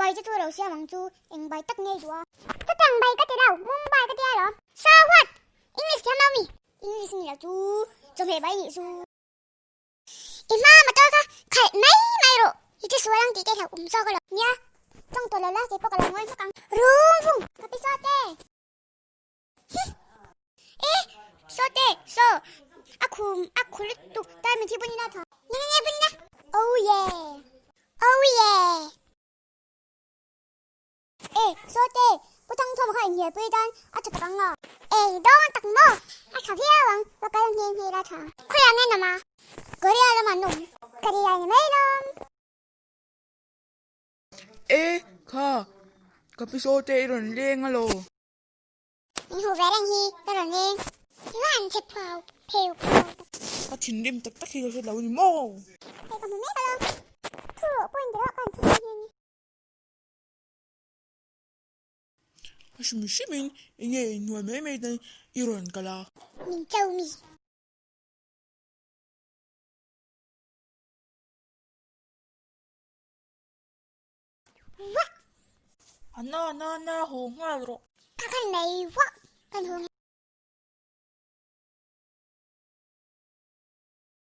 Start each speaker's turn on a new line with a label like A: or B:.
A: Bai te chu ro siam ang chu eng bai tak ngei duh a. Chutiang bai ka ti lo, Mumbai ka ti alawm. So what? English thiam lo mi? English ni lo chu chawhmeh bai nih chu. I hma motor kha khalh mai mai rawh, i che sual ang tih te hlauh awm zawk alawm. Nia, tawng tawh lo la, keipawh ka lo ngawi hmak ang. Rum vung, ka pi saw te. Hi! E, saw te, saw, a khum, a khu lutuk, tarmit hi bun ila tha. Nge nge bun ila. Oh yeah! Oh yeah! E, saw te, Pu Thangthawma kha inhnialpui tan a tha tak ang a. Ei dawn tak maw? A tha viau ang, va kal nghe nghe ila tha. Khawiah nge nawm a? Korea lamah an awm. Korea ni mai lawm.
B: E, kha, ka pi saw te i rawn leng alaw?
A: Min hmuh ve reng hi ka rawn leng. I va han che phau pheu phau tak.
B: Ka thinrim tak tak hi ka hre lo ni maw?
A: Hei ka hmu mek alawm. Thu rawh pawh inti rawh ka han thi nghe nghe ni.
B: A hrim hrimin eng nge inhnuai mai mai tan i rawn kal a?
A: Min cho mi. Wah!
B: A na na na haw nghal rawh.
A: Ka khan mai wah! Kan haw nghe.